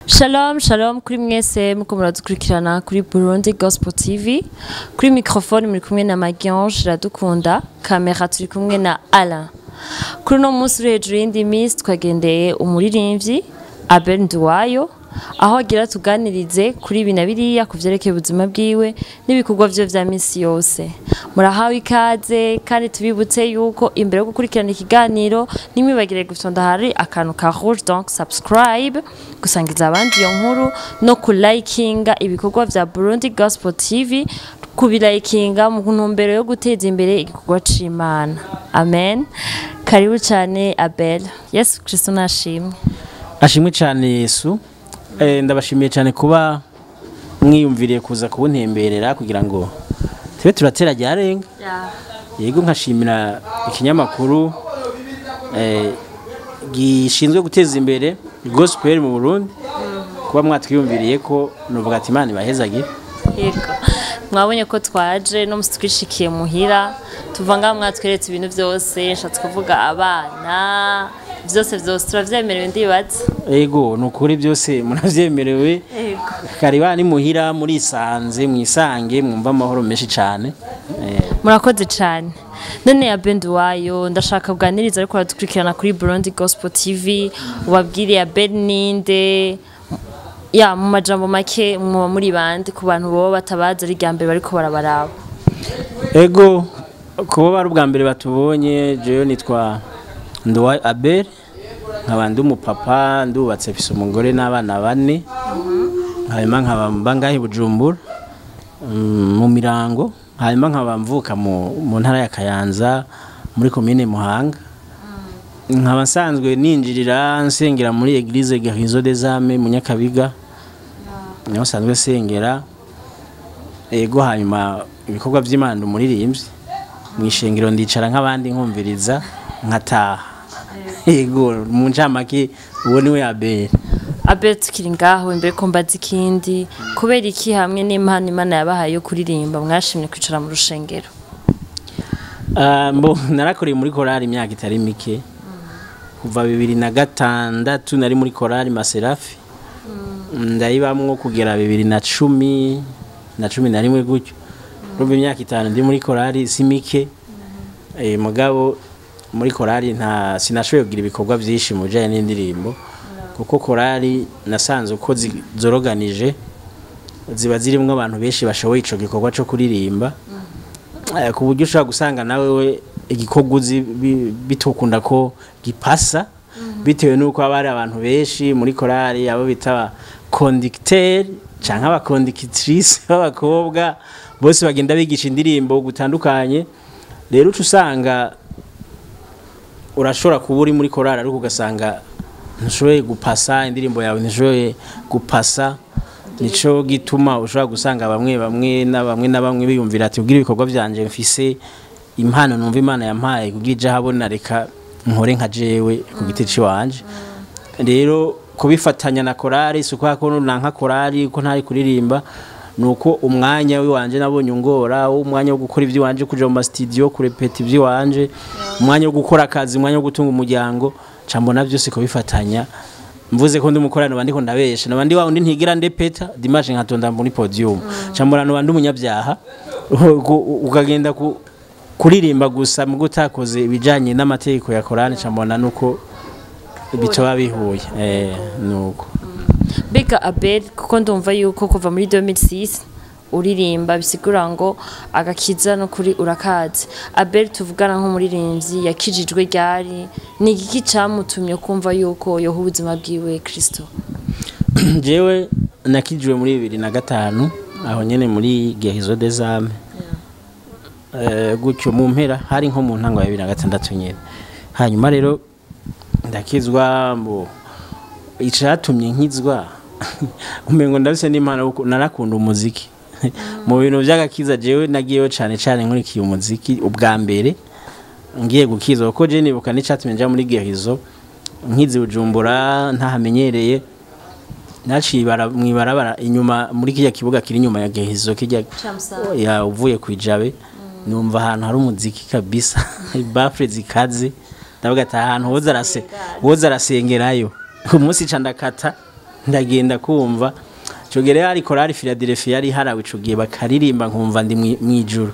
Shalom shalom kuri mwese muko muradukurikirana kuri Burundi Gospel TV. Kuri microphone muri kumwe na Magiange Iradukunda, kamera turi kumwe na Alain. Kuri uno munsi uri hejuru y'indi minsi twagendeye umuririmbyi Abel Nduwayo, aho agira tuganirize kuri ibi na biriya ku vyerekeye ubuzima bwiwe n'ibikorwa vyo vya misi yose. Murahawe ikaze, kandi tubibutse yuko imbere yo gukurikirana ikiganiro ntimwibagire gufyonda hari akantu ka rouge, donc subscribe, gusangiza abandi iyo nkuru no kulikinga ibikorwa vya Burundi Gospel TV, kubilikinga mu ntumbero yo guteza imbere igikorwa c'Imana. Amen. Karibu cyane Abel. Yesu Kristo nashimwe. Ashimwe cyane Yesu. Ndabashimiye cyane kuba mwiyumviriye kuza kubuntemberera kugira ngo tube turatera ryarenga. Yego, nkashimira ikinyamakuru gishinzwe guteza imbere gospel mu Burundi kuba mwatwiyumviriye ko nuvuga ati Imana ibahezagire. Yego. Mwabonye ko twaje no musi twishikiye muhira, tuva ngaha mwatweretse ibintu byose, nshatse kuvuga abana, byose byose turavyemerewe ndibaza. Yego, ni ukuri byose muravyemerewe. Yego. Kariba ni muhira, murisanze, mwisange, mwumva amahoro menshi cyane. Murakoze cyane. None Abel Nduwayo, ndashaka kuganiriza ariko baradukurikirana kuri Burundi Gospel TV, ubabwire Abel ninde, ya mu majambo make muba muri bande ku bantu boba batabazi ari irya mbere bariko barabaraba. Ego, kuba bari ubwa mbere batubonye, jewe nitwa Nduwayo Abel, nkaba ndi umupapa, ndubatse, mfise umugore n'abana bane, hanyuma nkaba mba ngaha i Bujumbura mu Mirango, hanyuma nkaba mvuka mu ntara ya Kayanza muri komine Muhanga, nkaba nsanzwe ninjirira nsengera muri Eglise Guérison des Âmes mu Nyakabiga, niho nsanzwe nsengera. Ego, hanyuma ibikorwa by'Imana, umuririmbyi mu ishengero, ndicara nk'abandi nkumviriza nkataha. Yego, mu ncamake uwo niwe Abel. Abel, tukiri ngaho, imbere ko mbaza ikindi, kubera iki hamwe n'impano Imana yabahaye yo kuririmba mwashimye kwicara mu rushengero? Ah, mbo narakoreye muri korali imyaka itari mike, kuva 2006 nari muri korali Maserafi, ndayibamwo kugera 2010 na 11 gutyo. Urumva imyaka 5 ndi muri korali si mike. Mugabo muri korali nta sinashoboye kugira ibikorwa byinshi mu bijanye n'indirimbo, kuko korali nasanze uko zoroganije ziba zirimwo abantu benshi bashoboye ico gikorwa co kuririmba, ku buryo ushobora gusanga nawe we igikorwa uzi bitokunda ko gipasa, bitewe n'uko haba hari abantu benshi muri korali, abo bita conducteur canke aba conductrice b'abakobwa, bose bagenda bigisha indirimbo gutandukanye. Rero uca usanga urashobora kuba uri muri korali ariko ugasanga ntushoboye gupasa indirimbo yawe, ntushoboye gupasa. Nico gituma ushobora gusanga bamwe bamwe na bamwe na bamwe biyumvira ati ubwira ibikorwa byanje, mfise impano numva Imana yampaye kugira ije ahabona, reka nkore nka jewe ku giti ciwanje. Rero kubifatanya na korali si uko ko nanka korali ko ntari kuririmba, nuko umwanya wiwanje nabonye ungora, umwanya wo gukora ivy'iwanje, kuja mu studio kurepeta ivy'iwanje, umwanya wo gukora akazi, umwanya wo gutunga umuryango, ca mbona byose kubifatanya. Mvuze ko ndi umukorano bandiko ndabesha nabandi wa undi ntigira ndepeta dimanche nkatonda muri podium, ca mbona nabandi umunyabyaha ukagenda kuririmba gusa mu gutakoze ibijanye n'amategeko ya korani, ca mbona nuko bitoba bihuye, nuko. Mbega Abel, kuko ndumva yuko kuva muri 2006 uririmba, bisigura ngo agakiza no kuri urakazi. Abel tuvugana nk'umuririmbyi yakijijwe ryari? Ni igiki camutumye kumva yuko yoha ubuzima bwiwe Kristo? Jewe nakijijwe muri 2005, aho nyene muri Guérison des Âmes, gutyo mu mpera, hari nko mu ntango ya 2006 nyene. Hanyuma rero ndakizwa. Mbo icatumye nkizwa, umengo ndabise n'impano kuko narakunda umuziki. Mu bintu by'agakiza jewe nagiyeyo cane cane nkurikiye umuziki ubwa mbere ngiye gukizwa, kuko je nibuka n'icatumye nja muri Guérison, nkizi Bujumbura ntahamenyereye, naciye mw'ibarabara inyuma muri kirya kibuga kiri inyuma ya Guérison kijya ya uvuye kwijabe, numva ahantu hari umuziki kabisa, baffle zikaze, ndavuga ati ahantu woza arasengerayo. Umunsi ca ndakata. Ndagenda kumva ico gihe rero hari korali Philadelphia yari harawe ico gihe, bakaririmba nkumva ndi mwijuru.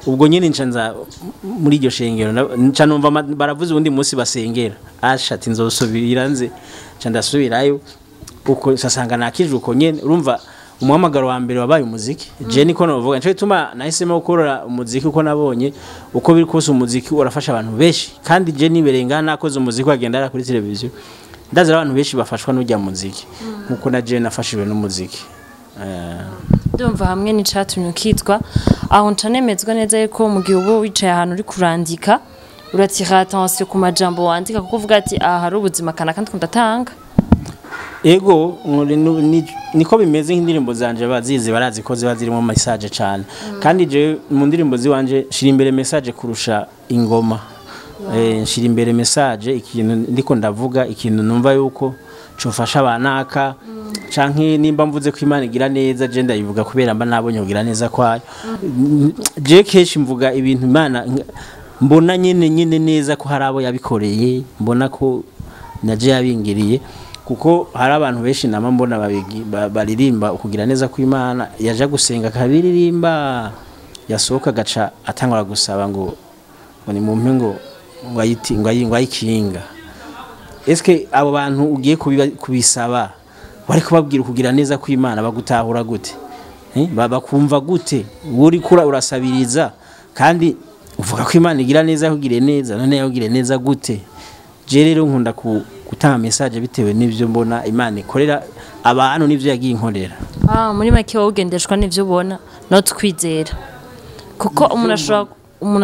Ubwo nyine nca nza muri iryo shengero, nca numva baravuze uwundi munsi basengera, asha ati nzosubira nze, nca ndasubirayo uko sasanga nakije uko nyene. Urumva umuhamagaro wa mbere wabaye umuziki, je niko novuga. Nico gituma nahisemo gukorora umuziki, uko nabonye uko biri kose umuziki urafasha abantu benshi. Kandi je nibereye ngaha nakoze umuziki wagenda ara kuri televiziyo, ndazi abantu benshi bafashwa n'ujya muziki nkuko na je nafashijwe n'umuziki. Ndumva hamwe n'icatumye ukitwa aho, nca nemezwa neza yuko mu gihe uba wicaye ahantu uri kurandika, uratira attention ku majambo wandika, kuko uvuga ati aha hari ubuzima kana kandi ndatanga. Ego, niko bimeze. Nk'indirimbo zanje bazizi, barazi ko ziba zirimo message cyane. Kandi je mu ndirimbo ziwanje shira imbere message kurusha ingoma. Nshira imbere message, ikintu ndiko ndavuga, ikintu numva yuko cofasha abanaka, canke nimba mvuze ko Imana igira neza, je ndayivuga kubera mba nabonye kugira neza kwayo. Je kenshi mvuga ibintu Imana mbona nyene nyene neza ko hari abo yabikoreye, mbona ko naje yabingiriye, kuko hari abantu benshi nama mbona baririmba ukugira neza kw'Imana, yaja gusenga akabiririmba, yasohoka agaca atangura gusaba ngo nimumpe ngo ayikinga. Eske abo bantu ugiye kubisaba wari kubabwira ukugira neza kw'Imana, bagutahura gute? Bakumva gute uri kura urasabiriza kandi uvuga ko Imana igira neza, yakugiriye neza? None yakugiriye neza gute? Je rero nkunda gutanga message bitewe n'ivyo mbona Imana ikorera abantu n'ivyo yagiye inkorera. Ah, muri make wowe ugendeshwa n'ivyo ubona no twizera, kuko umuntu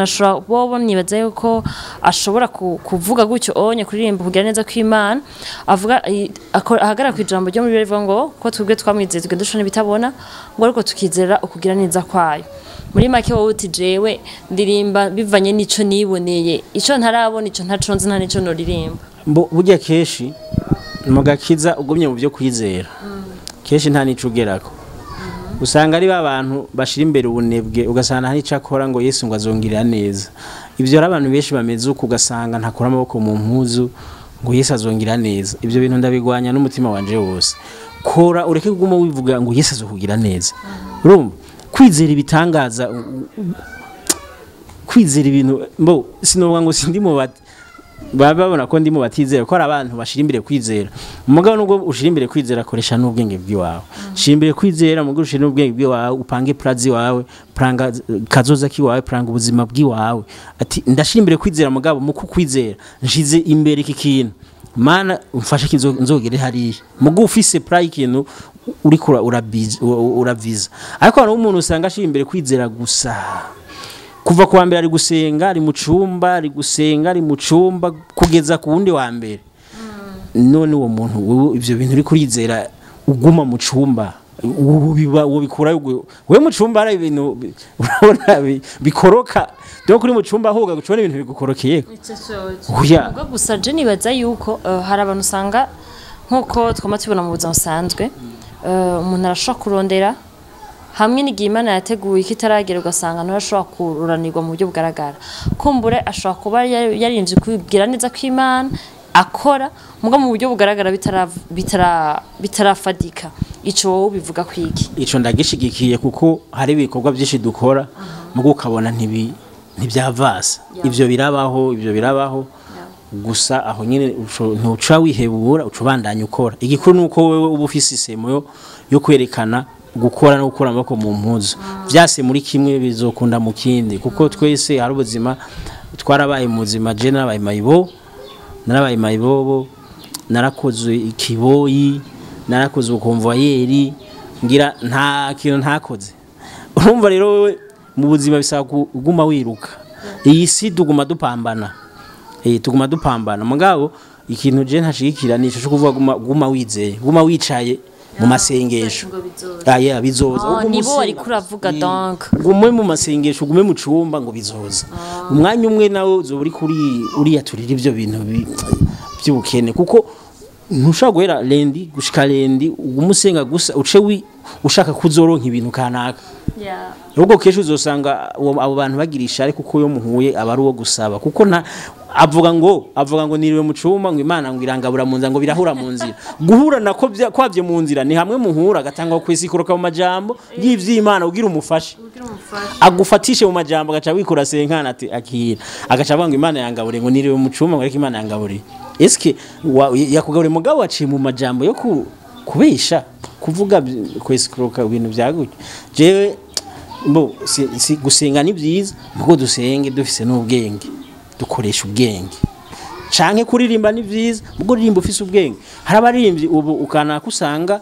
ashobora wowe nibaza yuko ashobora kuvuga gutyo onye kuririmba kugira neza kw'Imana, avuga ahagarara ku ijambo ryo muri Bibiliya rivuga ngo ko twebwe twamwizeye tugendeshwa n'ibitabona, ngo ariko tukizera ukugira neza kwayo. Muri make wowe uti jewe ndirimba bivanye n'ico niboneye, ico ntarabona, ico ntaco nzi, nta nico noririmba. Burya kenshi mu gakiza ugumye mu byo kwizera, kenshi nta nico ugerako. Usanga ari ba bantu bashira imbere ubunebwe, ugasanga nta nico akora, ngo Yesu ngo azongirira neza. Ivyo rero abantu benshi bameze uko, ugasanga ntakura amaboko mu mpuzu ngo Yesu azongira neza. Ivyo bintu ndabigwanya n'umutima wanje wose. Kora, ureke kuguma wivuga ngo Yesu azokugira neza. Urumva kwizera ibitangaza, kwizera ibintu mbo sinovuga ngo sindi mu bati baba babona ko ndi mu batizera, ko hari abantu bashira imbere kwizera. Mugabo nubwo ushira imbere kwizera, koresha n'ubwenge bw'iwawe. Shira imbere kwizera, mugabo ushira n'ubwenge bw'iwawe, upange plan wawe, pranga kazoza kiwawe, pranga ubuzima bw'iwawe. Ati ndashira imbere kwizera, mugabo mu kukwizera nshize imbere iki kintu, Mana umfashe kizo nzogere hariya. Mugo ufise plan ikintu uriko uraviza. Ariko hari umuntu usanga ashira imbere kwizera gusa, kuva kuwa mbere ari gusenga ari mu cumba, ari gusenga ari mu cumba kugeza ku wundi wa mbere. None uwo muntu, wewe ivyo bintu uri kurizera uguma mu cumba, ubu biba uwo bikura we mu cumba? Hari ibintu urabona bikoroka, donc uri mu cumba hoga gucubona ibintu bigukorokeye. Oya. Ubwo gusa je nibaza yuko hari abantu usanga nkuko twama tubibona mu buzima busanzwe, umuntu arashobora kurondera hamwe n'igihe Imana yateguye kitaragera, ugasanga ntashobora kururanirwa mu buryo bugaragara. Kumbure ashobora kuba yarinze kubwira neza ko Imana akora, muga mu buryo bugaragara bitarafadika. Ico wowe ubivuga kwiki? Ico ndagishigikiye, kuko hari ibikorwa byinshi dukora mugo ukabona ntibyavasa. Ivyo birabaho, ivyo birabaho. Gusa aho nyine ntuca wihebura, uca ubandanya ukora. Igikuru nuko wewe uba ufise isemo yo kwerekana gukora no gukura amaboko mu mpuzu. Vyase muri kimwe, bizokunda mu kindi, kuko twese hari ubuzima twarabaye mu buzima. Je narabaye mayibo, narabaye mayibobo, narakoze ikiboyi, narakoze ubukonvoyeri, ngira nta kintu ntakoze. Urumva rero wewe mu buzima bisaba kuguma wiruka. Iyi si tuguma dupambana, tuguma dupambana. Mugabo ikintu je ntashigikira nico cyo kuvuga guma wizeye, guma wicaye mu masengesho. Ah yeah, bizoza. Ah, Ugume nibo usenga. wariko uravuga donc. Gume mu masengesho, ugume mu cumba ngo bizoza. Umwanya umwe nawe uzoba uri kuri uriya turira ivyo bintu by'ubukene, kuko ntushobora guhera lundi gushika lundi ugume usenga gusa, uce ushaka kuzoronka ibintu kanaka. Ahubwo kenshi uzosanga abo bantu bagirisha, ariko uko yo muhuye aba ari uwo gusaba, kuko nta Avuga ngo niriwe mu cuma, ngo Imana ngo irangabura mu nzira, ngo birahura mu nzira. Guhura nako kwavye mu nzira ni hamwe muhura agatanga kwisikoroka mu majambo y'ivy'Imana ugira umufashe, agufatishe mu majambo, agaca wikura senkana ati akira, agaca avuga ngo Imana yangaburiye, ngo niriwe mu cuma, ngo ariko Imana yangaburiye. Eske yakugaburiye mugabo waciye mu majambo yo kubesha, kuvuga kwisikoroka ibintu byagutse? Jewe bo si gusenga ni byiza, mugo dusenge dufise n'ubwenge, dukoresha ubwenge. Canke kuririmba ni byiza, mugo ririmba ufise ubwenge. Hari abaririmbyi ubu ukanaka usanga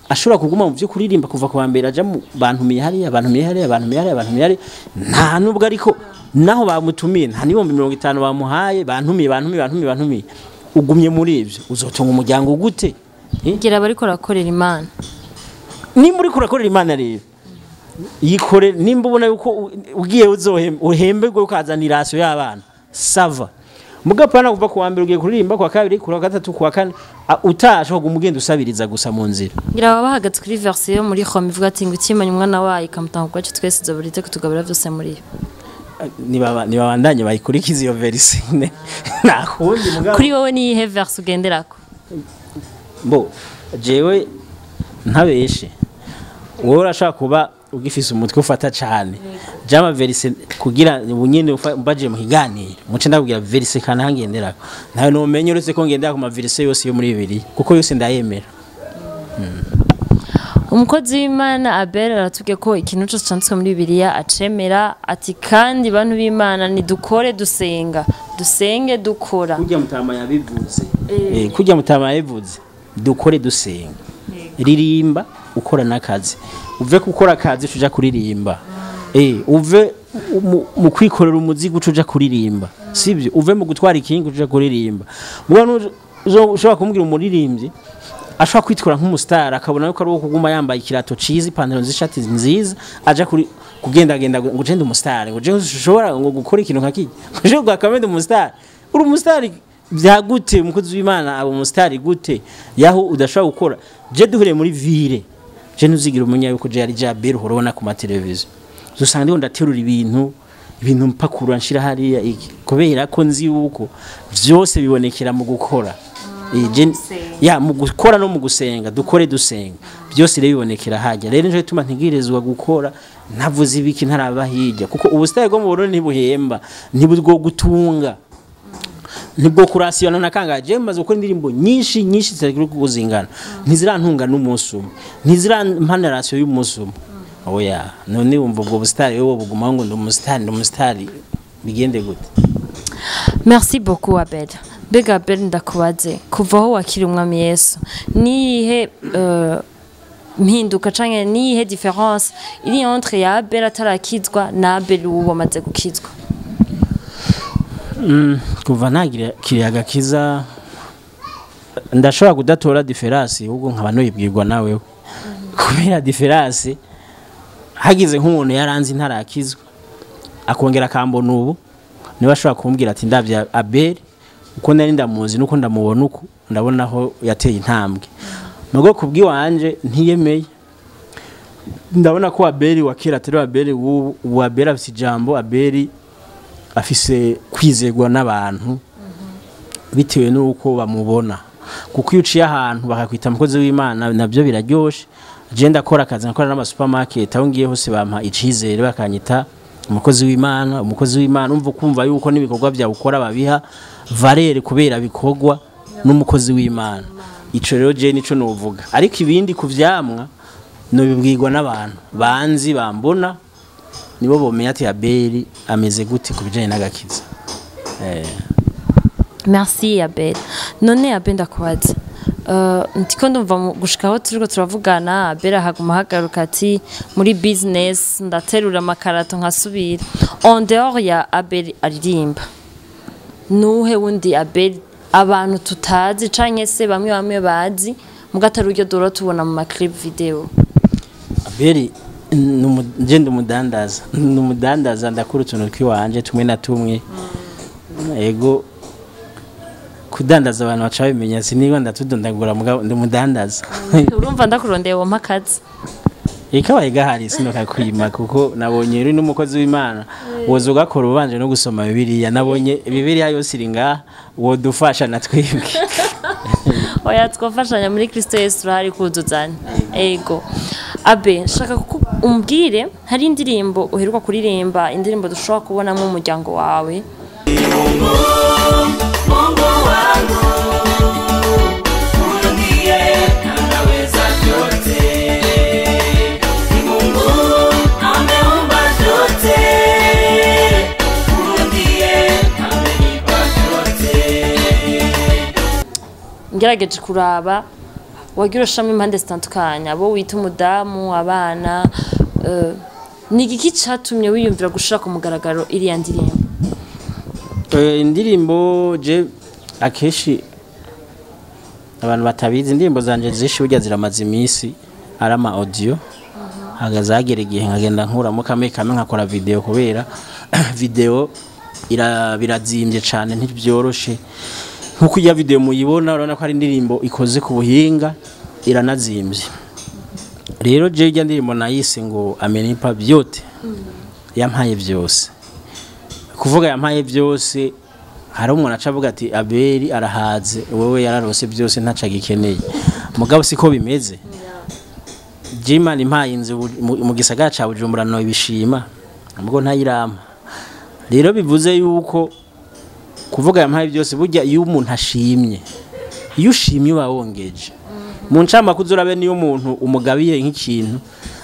ashobora kuguma mu byo kuririmba kuva ku wa mbere aja mu bantumiye hariya, bantumiye hariya, bantumiye hariya, bantumiye hariya, nta nubwo ariko naho bamutumiye nta n'ibihumbi 50 bamuhaye, bantumiye, bantumiye, bantumiye, bantumiye. Ugumye muri ivyo uzotunga umuryango gute? Ngira bariko rakorera Imana. Nimba uriko urakorera Imana rero yikore, nimba ubona yuko ugiye uhemberwe ukazana irasiyo y'abana, ça va. Mugapana kuva ku wa mbere ugiye kuririmba, ku wa kabiri, ku wa gatatu, ku wa kane, utashe kuguma ugenda usabiriza gusa mu nzira. Ngira baba bahagaze kuri verse yo muri Roma ivuga ati ngo ikimanye umwana wayo ikamutanga ubwacu twese izoburite kutugabura byose muri yo. Nibabandanye bayikurikiza iyo verse, nta kundi mugabo. Kuri wowe ni iyihe verse ugenderako? Bo jewe ntabeshe, wowe urashaka kuba ugifise umutwe ufata cane jama verse kugira ubunyene mbaje mu kiganiro muce ndakubwira verse kana hangenderako, nawe nomenye uretse ko ngendera ku ma verse yose yo muri Bibiliya, kuko yose ndayemera. Umukozi w'Imana Abel aratubwiye ko ikintu cyose cyanditswe muri Bibiliya acemera, ati kandi bantu b'Imana nidukore dusenga, dusenge dukora. Kurya mutama yabivuze, kurya mutama yabivuze, dukore dusenga. Ririmba ukora n'akazi, uve gukora akazi uja kuririmba, uve mu kwikorera umuzigo uja kuririmba, sibyo? Uve mu gutwara ikinga uja kuririmba. Mugabo ushobora kumbwira umuririmbyi ashobora kwitwara nk'umustar, akabona yuko ari uwo kuguma yambaye ikirato ciza, ipantaro nziza, ishati nziza, aja kuri kugendagenda ngo je ndi umustar, ngo je ushobora ngo gukora ikintu nka kijya, ngo je ugakamenda umustar. Uri umustar byagute? Umukozi w'Imana aba umustar gute yaho udashobora gukora? Je duhuriye muri ville, je ntuzigira umenya yuko je ari Jabel uhora ku mateleviziyo. Usanga ndiho ndaterura ibintu mpakura nshira hariya iki, kubera ko nzi yuko vyose bibonekera mu gukora. Ya mu gukora no mu gusenga, dukore dusenga, byose rero bibonekera hajya. Rero nico gituma ntegerezwa gukora ntavuze ibiki ntaraba hirya, kuko ubusitani bwo mu Burundi ntibuhemba, ntibwo gutunga, nibwo kurasiyona na kangaje. Maze gukora indirimbo nyinshi nyinshi zitari kuzingana, ntizirantunga n'umunsi umwe, ntizirampa ration y'umunsi umwe, oya. None wumva ubwo busitani wowe bugumaho ngo ndi umusitari, ndi umusitari, bigende gute? Merci beaucoup Abel. Mbega Abel, ndakubaze, kuva aho wakira umwami Yesu, niyihe mpinduka canke niyihe différence iri entre ya Abel atarakizwa na Abel ubu wamaze gukizwa? Kuva nagira kiriya gakiza ndashobora kudatora différence, ahubwo nkaba noyibwirwa nawe, kubera différence hagize nk'umuntu yaranzi ntarakizwa akongera akambona ubu, niba ashobora kumbwira ati ndabya Abel uko nari ndamuzi nuko ndamubona uko, ndabona aho yateye intambwe. Mugo kubwiwanje ntiyemeye, ndabona ko Abel wa kera atari Abel w'ubu. Ubu Abel afise ijambo, Abel afise kwizegwa n'abantu bitewe n'uko bamubona, kuko iyo uciye ahantu bakakwita umukozi w'Imana nabyo biraryoshe. Je ndakora akazi, nkakora n'ama supermarket, aho ngiye hose bampa icizere bakanyita umukozi w'Imana, umukozi w'Imana. Umva kumva yuko n'ibikorwa byawe ukora babiha valeur kubera bikorwa n'umukozi w'Imana. Ico rero je nico novuga, ariko ibindi ku vyamwa nobibwirwa n'abantu banzi bambona, nibo bomenya ati Abeli ameze gute ku bijanye n'agakiza. Merci Abel. None Abel, ndakubaza, ndiko ndumva gushika aho turiko turavugana, Abel ahaguma hagaruka ati muri business ndaterura amakarato nkasubira. En dehors ya Abel aririmba, nuhe wundi Abel abantu tutazi canke se bamwe bamwe bazi muga atari uryo dora tubona mu ma clip video? Abeli nje ndumudandaza, ndumudandaza, ndakura utuntu twiwanje tumwe na tumwe. Ego, kudandaza abantu baca babimenya, siniba ndatudondagura, mugabo ndumudandaza. Urumva ndakurondeye wompa akazi. Ikabaye gahari sinokakwima, kuko nabonye uri n'umukozi w'Imana, woza ugakora ubanje no gusoma Bibiliya. Nabonye Bibiliya yose iri ngaha, wodufasha na twebwe. Oya, twafashanya muri Kristo Yesu, turahari kuzuzanya. Ego Abe, nshaka ko umbwire, hari indirimbo uheruka kuririmba, indirimbo dushobora kubonamo umuryango wawe. Mungu wangu, huyu ndiye anaweza vyote. Ni Mungu ameumba vyote. Huyu ndiye amenipa vyote. Ngerageje kuraba, wagira ushamo impande zitandukanye, abo wita umudamu, abana, ni igiki catumye wiyumvira gushira ku mugaragaro iriya ndirimbo? Indirimbo je akenshi abantu batabizi, indirimbo zanje zishi burya ziramaze iminsi ari ama audio, hagazagera igihe nkagenda nkuramo kamwe kamwe nkakora video, kubera video birazimbye cane, ntibyoroshe nkuko iya video muyibona. Urabona ko ari indirimbo ikoze ku buhinga, iranazimbye. Rero je irya ndirimbo nayise ngo "Amenipa Vyote", yampaye byose. Kuvuga yampaye byose, hari umuntu aca avuga ati Abeli arahaze, wewe yararose byose, ntaco agikeneye. Mugabo siko bimeze. Jimana impaye inzu mu gisagara ca Bujumbura no ibishima, ubwo ntayirampa. Rero bivuze yuko kuvuga yampaye byose, burya iyo umuntu ashimye, iyo ushimye uba wongeje. Mu ncamakuzo urabe, niyo umuntu umugabiye nk'ikintu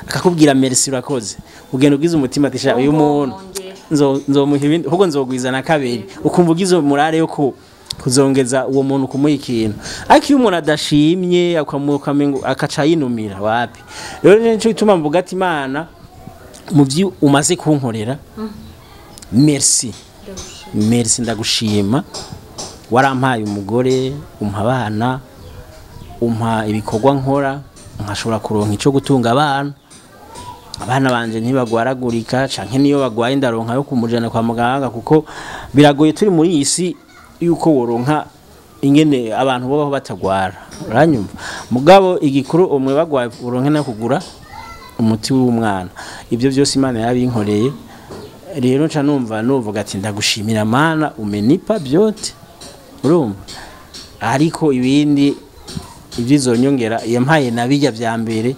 akakubwira merci, urakoze, ugenda ugize umutima ati sha uyu muntu nzomuha ibindi, ahubwo nzogwiza na kabiri, ukumva ugize morale yo kuzongeza uwo muntu kumuha ikintu. Ariko iyo umuntu adashimye akaca yinumira, wapi. Rero nico gituma mvuga ati Imana, mu byo umaze kunkorera, merci, merci, ndagushima. Warampaye umugore, umpa abana, umpa ibikorwa nkora, nkashobora kuronka ico gutunga abana. Abana banje ntibagwaragurika, canke niyo bagwaye ndaronka yo kumujana kwa muganga, kuko biragoye turi muri iyi si yuko woronka ingene abantu babaho batagwara, uranyumva? Mugabo igikuru, umwe bagwaye uronke no kugura umuti w'umwana. Ibyo byose Imana yabinkoreye. Rero nca numva nuvuga ati ndagushimira Mana, umenipa vyote, urumva? Ariko ibindi ivyizonyongera yampaye nabijya vya mbere,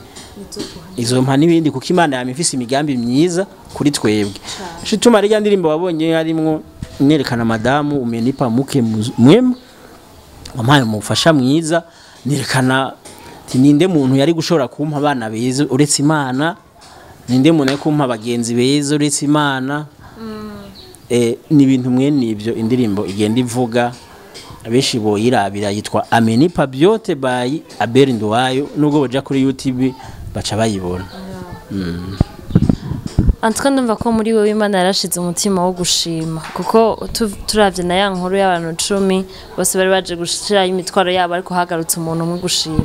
izompa n'ibindi, kuko Imana yama ifise imigambi myiza kuri twebwe. Shituma rya ndirimbo wabonye harimwo nerekana madamu, umenipa muke mwema, wampaye umufasha mwiza. Nerekana ati ninde muntu yari gushobora kumpa abana beza uretse Imana? Ninde muntu yari kumpa abagenzi beza uretse Imana? Ni ibintu mwene ibyo indirimbo igenda ivuga. Abenshi boyirabira, yitwa "Amenipa Vyote" by Abel Nduwayo. Nubwo boja kuri YouTube baca bayibona. Antuka ndumva ko muri wewe Imana yarashize umutima wo gushima, kuko turavye na ya nkuru y'abantu 10 bose bari baje gushirayo imitwaro yabo, ariko hagarutse umuntu umwe gushima.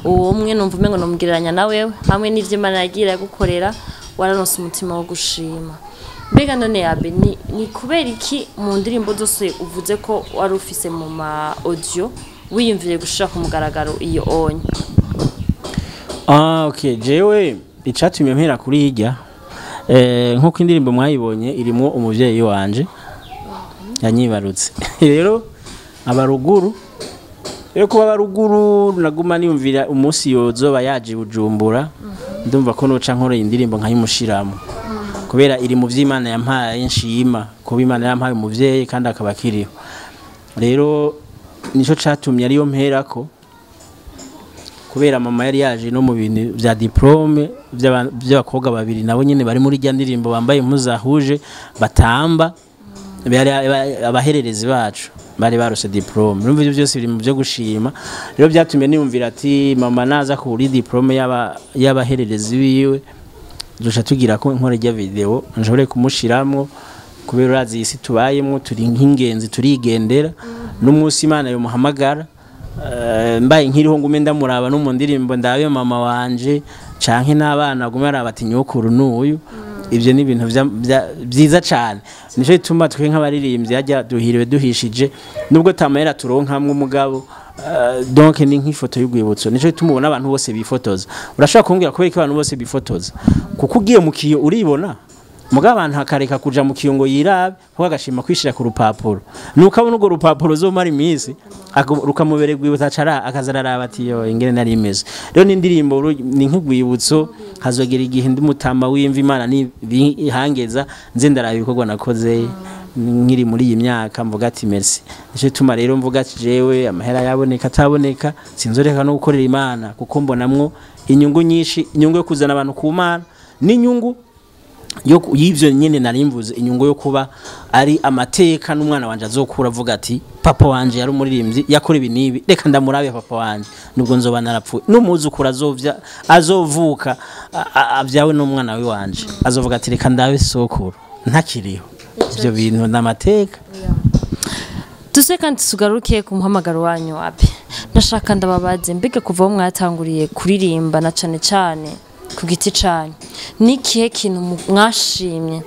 Uwo umwe numva umengo nomugereranya na wewe, hamwe n'ivyo Imana yagira gukorera, wararonse umutima wo gushima. Mbega none yabe ni kubera iki mu ndirimbo zose uvuze ko wari ufise mu ma audio wiyumviye gushira ku mugaragaro iyo onye? Ah, okay, jewe icatumye mpera kuri hirya, nkuko indirimbo mwayibonye irimo umuvyeyi wanje yanyibarutse. Rero abaruguru, rero kuba abaruguru, naguma niyumvira umunsi yozoba yaje i Bujumbura, ndumva ko noca nkoreye indirimbo nkayimushiramo, kubera iri mu vy'Imana yampaye nshima, kuba Imana yampaye umuvyeyi kandi akaba akiriho. Rero nico catumye ariyo mperako, kubera mama yari yaje no mu bintu vya diplôme by'abakobwa babiri nabo nyene bari muri rya ndirimbo, bambaye impuzu zahuje batamba, bari abahererezi bacu bari barose diplôme. Urumva ivyo byose biri mu byo gushima. Rero byatumye niyumvira ati mama naza kuri diplôme y'abahererezi biwe, duca tugira ko nkora rya video nshobore kumushiramwo, kubera urazi iyi si tubayemwo, turi nk'ingenzi, turigendera. N'umunsi Imana yomuhamagara, mbaye nkiriho, ngume ndamuraba no mu ndirimbo, ndabe mama wanje, canke n'abana gume araba ati nyokuru n'uyu. Ibyo ni ibintu vyiza cane. Nico gituma twe nk'abaririmbyi hajya duhiriwe duhishije, nubwo tamahera turonkamwe, umugabo Donc ni nk'ifoto y'urwibutso, nico gituma ubona abantu bose bifotoza. Urashobora kumbwira kubera ko abantu bose bifotoza? Kuko ugiye mu kiyo uribona, mugabo abantu hakareka kuja mu kiyo ngo yirabe, kuko agashima kwishira ku rupapuro. Nuko abona urwo rupapuro uzomara iminsi rukamubera urwibutso, acara akaza araraba ati: "Yo, ingene nari imeze." Rero n'indirimbo ni nk'urwibutso. Hazogera igihe ndi mutama w'imvi, Imana nihangeza, nze ndaraba ibikorwa nakoze nkiri muri iyi myaka, mvuga ati: "Merci." Nico gituma rero mvuga ati jewe amahera yaboneka ataboneka, sinzoreka no gukorera Imana, kuko mbonamwo inyungu nyinshi: inyungu yo kuzana abantu ku Mana, n'inyungu y'ivyo nyene narimvuze, inyungu yo kuba ari amateka n'umwana wanje azokura avuga ati: "Papa wanje yari umuririmbyi, yakora ibi n'ibi, reka ndamurabe papa wanje nubwo nzoba narapfuye." N'umuzukuru azovya azovuka avyawe n'umwana we wanje azovuga ati: "Reka ndabe sokuru ntakiriho." Ivyo bintu n'amateka. Tuse kandi tugaruke ku muhamagaro wanyu wapi. Ndashaka ndababaze, mbega kuva aho mwatanguriye kuririmba, na cane cane ku giti canyu, ni ikihe kintu mwashimye,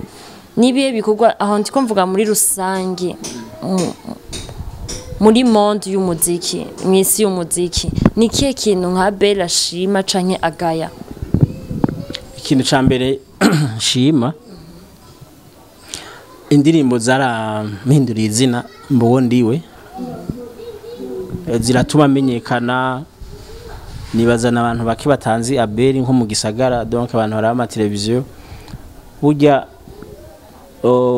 n'ibihe bikorwa, aho ndiko mvuga muri rusange, muri monde y'umuziki, mw'isi y'umuziki, ni ikihe kintu nka Bella ashima canke agaya? Ikintu ca mbere nshima, indirimbo zarampinduriye izina, mbuwo ndiwe. Ziratuma menyekana. Nibaza n'abantu bake batanzi Abeli nko mu gisagara, donc abantu baraba ama televiziyo. Burya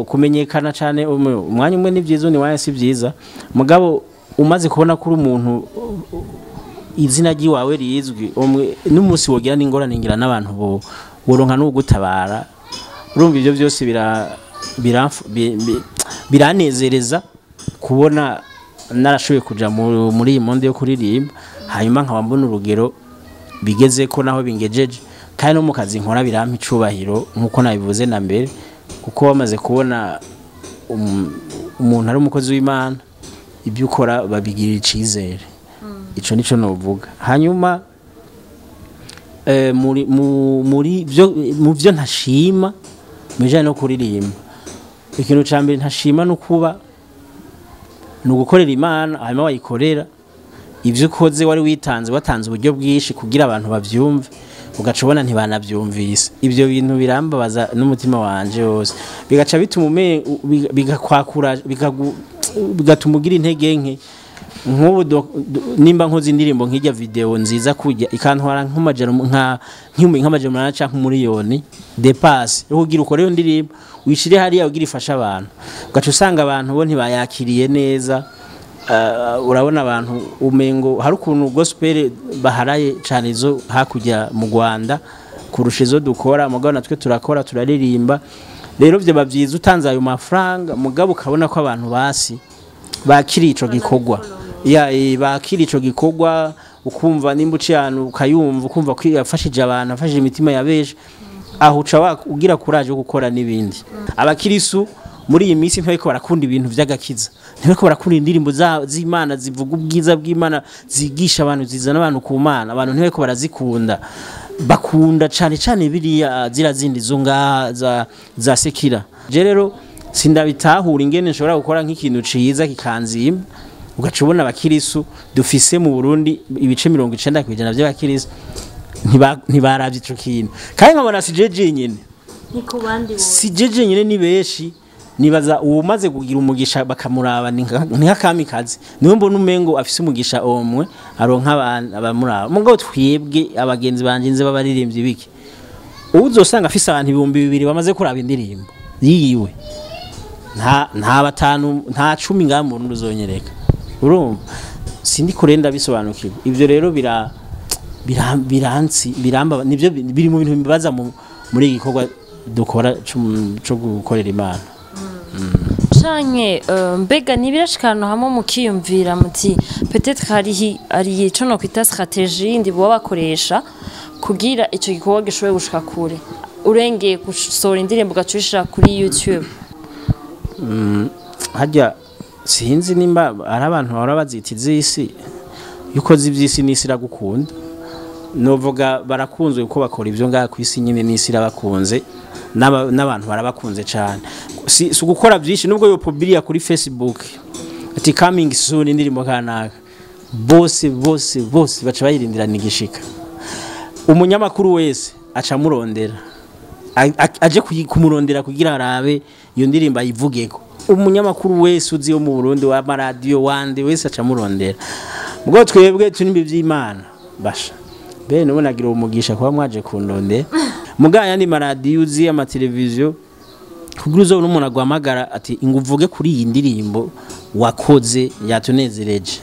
kumenyekana cyane umwanya umwe ni byiza, undi mwanya si byiza. Mugabo umaze kubona ko uri umuntu izina ry'iwawe rizwi, n'umunsi wogira n'ingorane ngira n'abantu bo woronka n'ugutabara. Urumva ibyo byose biranezereza kubona narashoboye kuja muri iyi monde yo kuririmba, hanyuma nkaba mbona urugero bigeze ko naho bingejeje. Kandi no mu kazi nkora birampa icubahiro, nk'uko nabivuze na mbere, kuko bamaze kubona umuntu ari umukozi w'Imana, ibyo ukora babigirira icizere. Ico nico novuga. Hanyuma muri byo, mu byo ntashima mu bijanye no kuririmba, ikintu ca mbere ntashima no kuba ni ugukorera Imana, hanyuma wayikorera ibyo ukoze, wari witanze, watanze uburyo bwinshi kugira abantu bavyumve, ugaca ubona ntibanavyumvise. Ibyo bintu birambabaza n'umutima wanje wose, bigaca bituma bigakwakura, bigatuma ugira intege nke. Nk'ubu nimba nkoze indirimbo nk'ijya video nziza kujya, ikantwara nk'amajana nka nk'ibihumbi nk'amajana 8 canke 1 miliyoni dépenses yo kugira ukore iyo ndirimbo, wishire hariya ugira ifasha abantu, ugaca usanga abantu bo ntibayakiriye neza. Urabona abantu umengo hari ukuntu gospel baharaye cyane izo hakurya mu Rwanda kurusha izo dukora. Mugabo natwe turakora, turaririmba. Rero byo byiza utanze ayo mafaranga, mugabo ukabona ko abantu basi bakiriye ico gikorwa, ya bakiriye ico gikorwa, ukumva nimba uciye ahantu ukayumva, ukumva ko yafashije abantu, afashije imitima ya benshi, aho uca ugira courage yo gukora n'ibindi. Abakirisu muri iyi minsi ntibariko barakunda ibintu vy'agakiza, ntibariko barakunda indirimbo z'Imana zivuga ubwiza bw'Imana, zigisha abantu, zizana abantu ku Mana. Abantu ntibariko barazikunda, bakunda cane cane biriya zira zindi zo ngaha za sekira. Je rero sindabitahura ingene nshobora gukora nk'ikintu ciza kikanzimba, ugaca ubona abakirisu dufise mu Burundi, ibice 90% by'abakirisu ntibaravye ico kintu. Kandi nkabona si je jenyene. Ni ku bandi bose. Si je jenyene, ni benshi. Nibaza uwo umaze kugira umugisha bakamuraba ni nk'akamikazi, niwe mbona umengo afise umugisha omwe aronka abantu abamuraba. Mugabo twebwe abagenzi banje nze b'abaririmbyi biki, uzosanga afise abantu 2000 bamaze kuraba indirimbo yiwe, nta batanu, nta 10 ngaha mu Burundi uzonyereka. Urumva sindi kurenda bisobanukirwa. Ivyo rero bira bira- biransi biramba, nivyo biri mu bintu bibaza muri iki gikorwa dukora co gukorera Imana. Canke mbega ntibirashikana hamwe mukiyumvira muti peut-être harihi ari ico no kwita stratégie yindi boba bakoresha kugira ico gikorwa gishobore gushika kure, urengeye gusohora indirimbo ugacurishira kuri YouTube? Harya sinzi nimba ari abantu bahora bazita iz'isi. Iyo ukoze ivy'isi, n'isi iragukunda. Novuga barakunzwe kuko bakora ivyo ngaha ku isi nyine, n'isi irabakunze, n'abantu barabakunze cyane. Si ugukora byinshi, nubwo yo publia kuri Facebook ati: "Coming soon indirimbo kanaka." Bose bose bose baca bayirindirana igishika. Umunyamakuru wese aca amurondera, aje kumurondera kugira arabe iyo ndirimbo ayivugeko. Umunyamakuru wese uzi yo mu Burundi, wa maradiyo wande wese, aca amurondera. Ubwo twebwe turi iby'Imana basha bene ubu nagira umugisha kuba mwaje kundondera. Mugaya yandi maradiyo uzi, amateleviziyo, kugira uzobone umuntu aguhamagara ati ngo uvuge kuri iyi ndirimbo wakoze yatunezereje,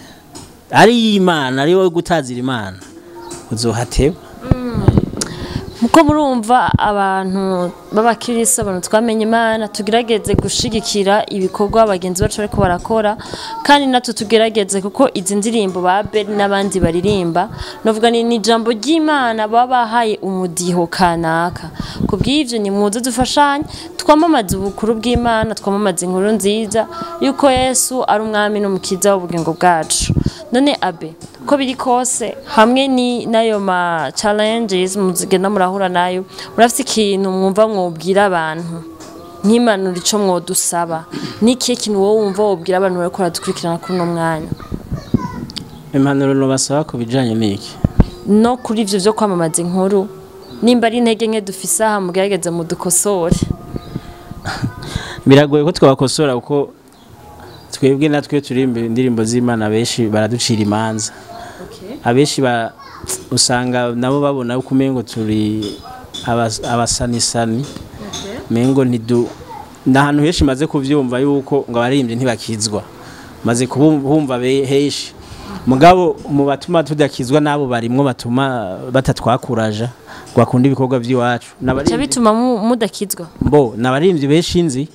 ari iy'Imana, ari wowe gutazira Imana, uzohateba. Muko murumva, abantu b'abakirisi, abantu twamenye Imana, tugerageze gushigikira ibikorwa bagenzi bacu bariko barakora, kandi natwe tugerageze, kuko izi ndirimbo ba Abel n'abandi baririmba, novuga ni ijambo ry'Imana baba bahaye umudiho kanaka. Kubw'ivyo ni muze dufashanye, twamamaze ubukuru bw'Imana, twamamaze inkuru nziza yuko Yesu ari umwami n'umukiza w'ubugingo bwacu. None Abe, uko biri kose, hamwe ni n'ayo ma challenges muzigenda murahura nayo, murafite ikintu mwumva mwobwira abantu nk'impanuro, ico mwodusaba n'ikihe kintu wowe wumva wobwira abantu bariko baradukurikirana kuri uno mwanya? Impanuro nobasaba ku bijanye n'iki? No kuri ivyo vyo kwamamaza inkuru, nimba ari intege nke dufise aha, mugerageze mudukosore. Biragoye ko twabakosora, kuko twebwe natwe turirimba indirimbo z'Imana benshi baraducira imanza. Abenshi usanga nabo babona uko umengo turi abasanisani, mengo ntidu n'ahantu henshi. Maze kuvyumva yuko ngo abaririmbyi ntibakizwa, maze kubumva henshi. Mugabo mu batuma tudakizwa nabo barimwo batuma batatwakuraja ngo bakunda ibikorwa by'iwacu. Ca N'abaririmbyi bituma mudakizwa? Mbo n'abaririmbyi benshi nzi,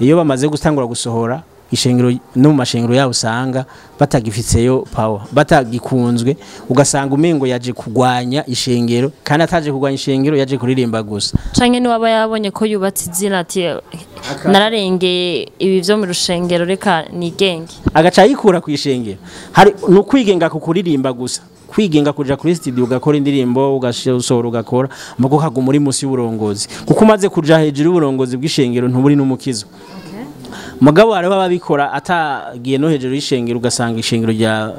iyo bamaze gutangura gusohora, ishengero no mu mashengero yabo usanga batagifitseyo power, batagikunzwe, ugasanga umengo yaje kugwanya ishengero kandi ataje kugwanya ishengero, yaje kuririmba gusa. Canke niwaba yabonye ko yubatse izina, ati nararengeye ibi vyo mu rushengero, reka nigenge. Agaca yikura ku ishengero. Hari ni ukwigenga ku kuririmba gusa, kwigenga kuja kuri studio ugakora indirimbo, ugasohora, ugakora, mugo kaguma uri munsi y'uburongozi, kuko umaze kuja hejuru y'uburongozi bw'ishengero ntuburi n'umukizo. Mugabo hariho ababikora atagiye no hejuru y'ishengero, ugasanga ishengero rya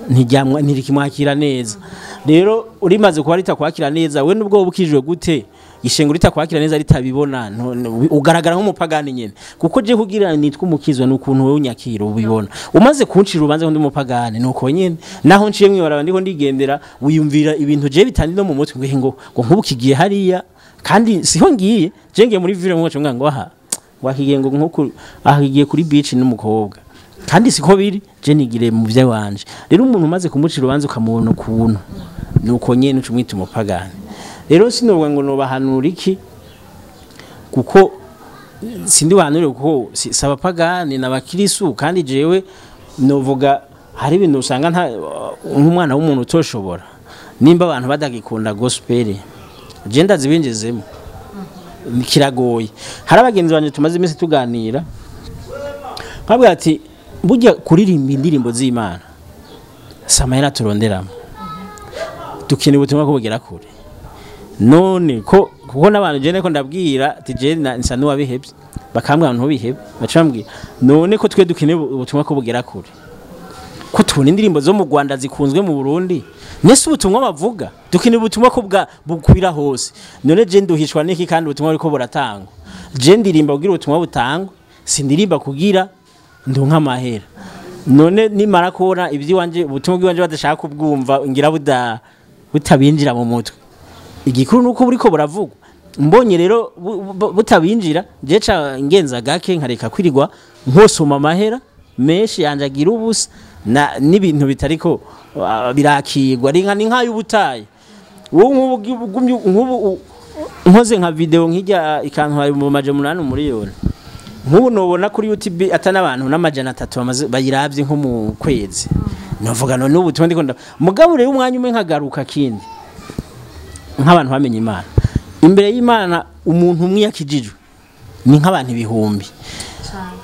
ntiryamwa, ntirikimwakira neza. Rero urimaze kuba ritakwakira neza, we nubwo wowe ukijwe gute, ishengero ritakwakira neza, ritabibona, ugaragara nk'umupagani nyene. Kuko je kugira nitwa umukizwa n'ukuntu wewe unyakira ubibona. Umaze kuncira urubanza ngo ndi umupagani, nuko nyene naho nciye mwibaraba ndiko ndigendera, wiyumvira ibintu je bitandi no mu mutwe, ngo nkubu kigiye hariya kandi siho ngiye, je ngiye muri ville, mwacu ngo aha wakigiye, ngo nkuku ahigiye kuri beach n'umukobwa, kandi siko biri, je nigire mu vy'iwanje. Rero umuntu umaze kumucira urubanza ukamubona ukuntu, nuko nyene uca umwita umupagani. Rero sinovuga ngo nobahanura iki, kuko sindi buhanure, kuko si abapagani n'abakirisu. Kandi jewe novuga hari ibintu usanga nta nk'umwana w'umuntu utoshobora. Nimba abantu badagikunda gospel, je ndazibinjizemo kiragoye. Hari abagenzi banje tumaze iminsi tuganira, nkabwira ati burya kuririmba indirimbo z'Imana si amahera turonderamo, dukeneye ubutumwa ko bugera kure. None ko kuko n'abantu je ko ndabwira ati je nsa n'uwabihevye, bakambwira ntubihebe, baca bambwira none ko twe dukeneye ubutumwa ko bugera kure, ko tubona indirimbo zo mu Rwanda zikunzwe mu Burundi, nese ubutumwa bavuga, dukeneye ubutumwa ko bwa bukwira hose. None je nduhishwa niki kandi ubutumwa buriko buratangwa? Je ndirimba kugira ubutumwa butangwa, sindirimba kugira ndonka amahera. None nimara kubona iby'iwanje, ubutumwa bw'iwanje badashaka kubwumva, ngira buda butabinjira mu mutwe, igikuru nuko buriko buravugwa. Mbonye rero butabinjira, je ca ngenza gake, nkareka kwirirwa nkosoma amahera menshi yanje agira ubusa na n'ibintu bitariko birakirwa. Ari nka ni nk'ay'ubutayi. Wowe nk'ubu nk'ubu nkoze nka video nk'ijya ikantwara mu maje 8 miliyoni, nk'ubu nobona kuri YouTube ata n'abantu n'300 bamaze bayiravye nko mu kwezi, novuga none ubu tuba ndiko mugabo rero umwanya umwe nkagaruka kindi nk'abantu bamenye Imana, imbere y'Imana umuntu umwe yakijijwe ni nk'abantu ibihumbi.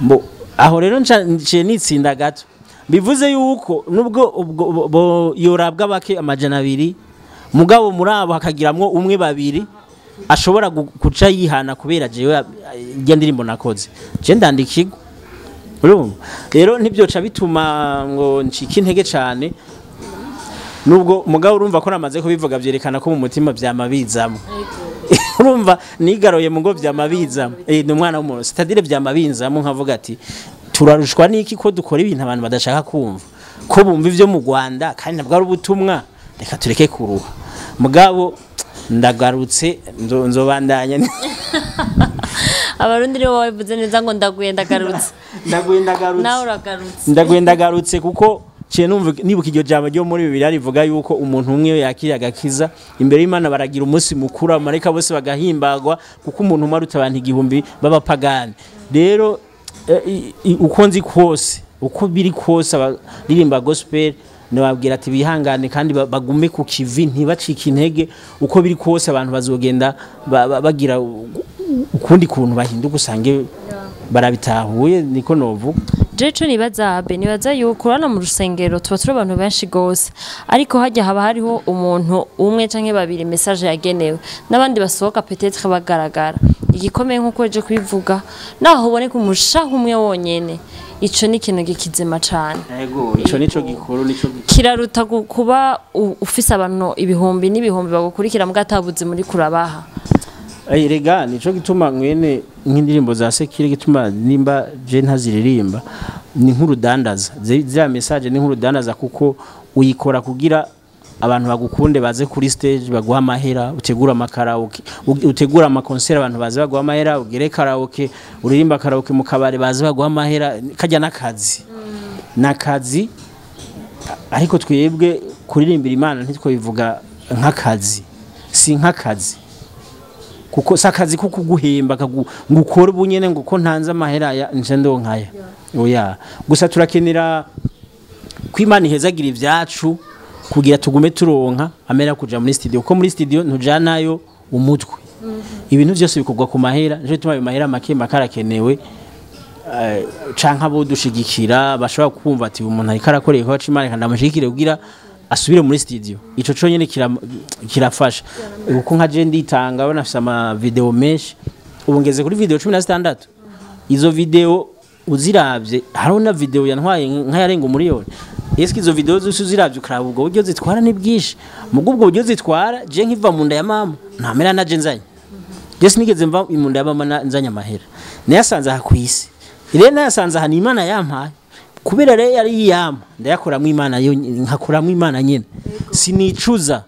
Mbo aho rero nciye nitsinda gato, bivuze yuko nubwo ubwo yorabwa bake 200, mugabo muri abo hakagiramwo umwe, babiri ashobora guca yihana kubera jewe irya ndirimbo nakoze, je ndandikirwa. Urumva rero ntibyoca bituma ngo ncike intege cane. Nubwo mugabo urumva ko namaze kubivuga, byerekana ko mu mutima byamabizamo. Urumva nigaroye mu ngo byamabizamo, ni umwana w'umuntu, c'est-à-dire byamabinzamo, nkavuga ati turarushwa niki ko dukora ibintu abantu badashaka kumva, ko bumva ivyo mu Rwanda kandi nabwo ari ubutumwa? Reka tureke kuruha. Mugabo ndagarutse, nzobandanya. Abarundi nibo babivuze neza ngo ndaguye ndagarutse. Ndaguye ndagarutse. Nawe uragarutse. Ndaguye ndagarutse, kuko ciye numva nibuka iryo jambo ryo muri Bibiliya rivuga yuko umuntu umwe iyo yakiriye agakiza, imbere y'Imana baragira umunsi mukuru, abamarayika bose bagahimbagwa, kuko umuntu umwe aruta abantu 1000 b'abapagani. Rero uko nzi kose, uko biri kose, abaririmba gospel nababwira ati bihangane kandi bagume ku kivi, ntibacike intege. Uko biri kose abantu bazogenda bagira ukundi kuntu bahinduka, usange barabitahuye. Niko novuga. Je ico nibaza, abe nibaza yuko urabona mu rusengero tuba turi abantu benshi gose, ariko hajya haba hariho umuntu umwe canke babiri message yagenewe, n'abandi basohoka peut-être bagaragara. Igikomeye, nk'uko ejo kubivuga, naho uboneka umushaha umwe wonyene, ico ni ikintu gikizima cane. Yego, ico nico gikuru, nico gikuru. Kiraruta kuba ufise abantu ibihumbi n'ibihumbi bagukurikira mbwa atabuzi muri kurabaha. Ay, rega nico gituma mwene nk'indirimbo za séculier, gituma nimba je ntaziririmba ni nk'urudandaza. Ziriya message ni nk'urudandaza, kuko uyikora kugira abantu bagukunde, baze kuri stage baguha amahera, utegura amakaraoke, utegura amakonseri, abantu baze baguha amahera, ugere karaoke, uririmba karaoke mu kabare, baze baguha amahera. Kajya n'akazi, n'akazi. Ariko twebwe kuririmbira Imana ntitwobivuga nk'akazi, si nk'akazi, kuko si akazi ko kuguhemba ngo ukore ubu nyene ngo ko ntanze amahera ya nje ndonkaya. Oya, gusa turakenera ko Imana ihezagira ibyacu kugira tugume turonka amera kuja muri studio, kuko muri studio ntujanayo umutwe. Ibintu byose bikorwa ku mahera, nico gituma ayo mahera make make arakenewe, canke abo dushigikira bashobora kumva ati umuntu ariko arakoreye ko Imana, kandi ndamushigikire kugira asubire muri studio. Ico conyene kirafasha, kuko nka je nditanga, abona afise ama video menshi, ubu ngeze kuri video 16. Izo video uziravye, hariho na video yantwaye nk'ayarenga umuriyoni. Eske izo video zose uziravye ukaraba ubwo buryo zitwara, ni bwinshi. Mugubwo ubwo buryo zitwara, je nkiva mu nda ya mama nta mera naje nzanye. Je sinigeze mva mu nda ya mama nzanye amahera, nayasanze aha kwisi. Rero nayasanze aha, ni Imana yampaye. Kubera rero yari yiyampa, ndayakoramwo Imana yo, nkakoramwo Imana nyene. Sinicuza,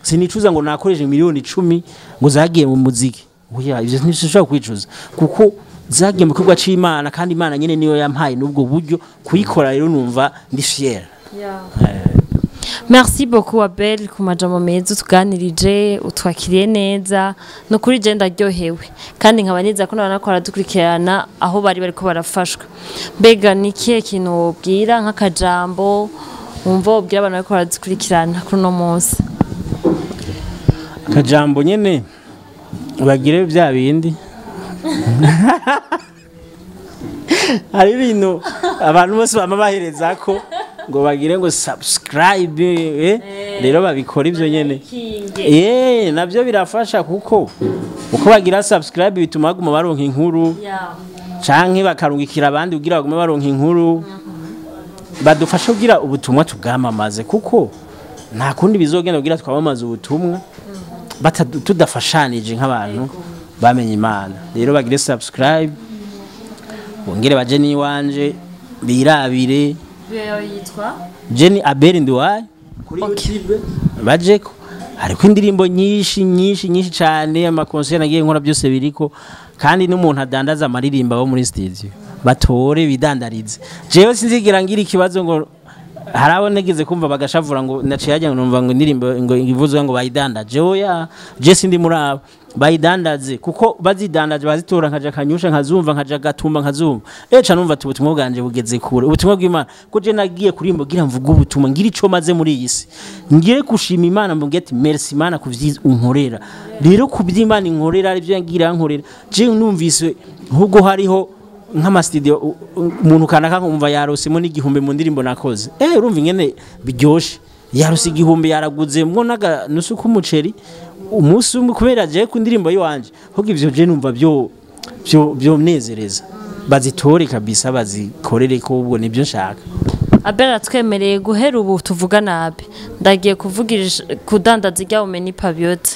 sinicuza ngo nakoreshe miliyoni 10 ngo zagiye mu muziki. Oya, ivyo ntibishobora kwicuza, kuko zagiye mu gikorwa c'Imana, kandi Imana nyene niyo yampaye n'ubwo buryo kuyikora. Rero numva ndi fier. Merci beaucoup, Abel, ku majambo meza utuganirije, utwakiriye neza. No kuri je ndaryohewe, kandi nkaba niza ko n'abana ko baradukurikirana aho bari bariko barafashwa. Mbega ni ikihe kintu wobwira, nk'akajambo wumva wobwira abantu bariko baradukurikirana kuri uno munsi? Akajambo nyene, bagire bya bindi. Hari ibintu abantu bose bama bahereza ko ngo bagire ngo subscribe, rero babikora ivyo nyene. Navyo birafasha, kuko uko bagira subscribe bituma baguma baronka inkuru, canke bakarungikira abandi kugira bagume baronka inkuru, badufasha kugira ubutumwa tubwamamaze, kuko nta kundi bizogenda kugira twamamaze ubutumwa tudafashanije nk'abantu bamenye Imana. Rero bagire subscribe, bongere baje n'iwanje birabire. Yitwa? Jenny Abel Nduwaye kuri YouTube, bajeko hariko indirimbo nyinshi nyinshi nyinshi cyane, amakonseri nagiye nkora byose biriko. Kandi n'umuntu adandaza amaririmba bo muri studio batore bidandarize. Jewe sinzigira ngira ikibazo ngo hari abo nigeze kumva bagashavura ngo naciye hajya ngo numva ngo indirimbo ngo ivuzwe ngo bayidandaje. Oya, je sindi muri abo. Bayidandaze, kuko bazidandaje bazitora, nkaja Kanyusha nkazumva, nkaja Gatumba nkazumva, ca numva ati ubutumwa bwanje bugeze kure, ubutumwa bw'Imana, ko je nagiye kurimba kugira mvuge ubutumwa, ngira ico maze muri iyi si, ngire gushima Imana, mvuge ati merci Imana kuvyiza unkorera. Rero kuvy'Imana inkorera ari byo ngira nkorera, je numvise ahubwo hariho nk'amastudio umuntu kanaka nkumva yarosemo n'igihumbi mu ndirimbo nakoze, urumva ingene biryoshe. Yarose igihumbi, yaraguzemwo n'aganusu k'umuceri umunsi umwe kubera je ku ndirimbo yiwanje. Ahubwo ivyo je numva byo byomnezereza. Bazitore kabisa, bazikorere ko ubwo nibyo nshaka. Abel aratwemereye guhera ubu tuvuga nabi, ndagiye kuvugirisha kudandaza irya umenipa vyote.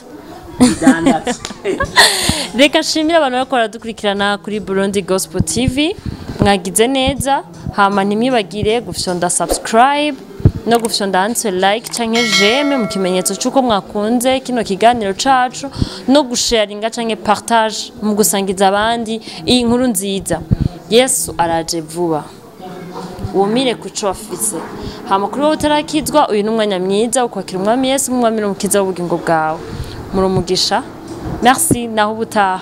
Reka nshimire abantu bariko baradukurikirana kuri Burundi Gospel TV, mwagize neza. Hama ntimwibagire gufyonda subscribe no gufyonda handitswe like canke j'aime mu kimenyetso c'uko mwakunze kino kiganiro cacu, no gusharinga canke partage mu gusangiza abandi iyi nkuru nziza. Yesu araje vuba, wumire kuco wafise. Hama kuri wowe utarakizwa, uyu ni umwanya mwiza wo kwakira Umwami Yesu nk'Umwami n'Umukiza w'ubugingo bwawe. Muri umugisha. Merci, naho ubutaha.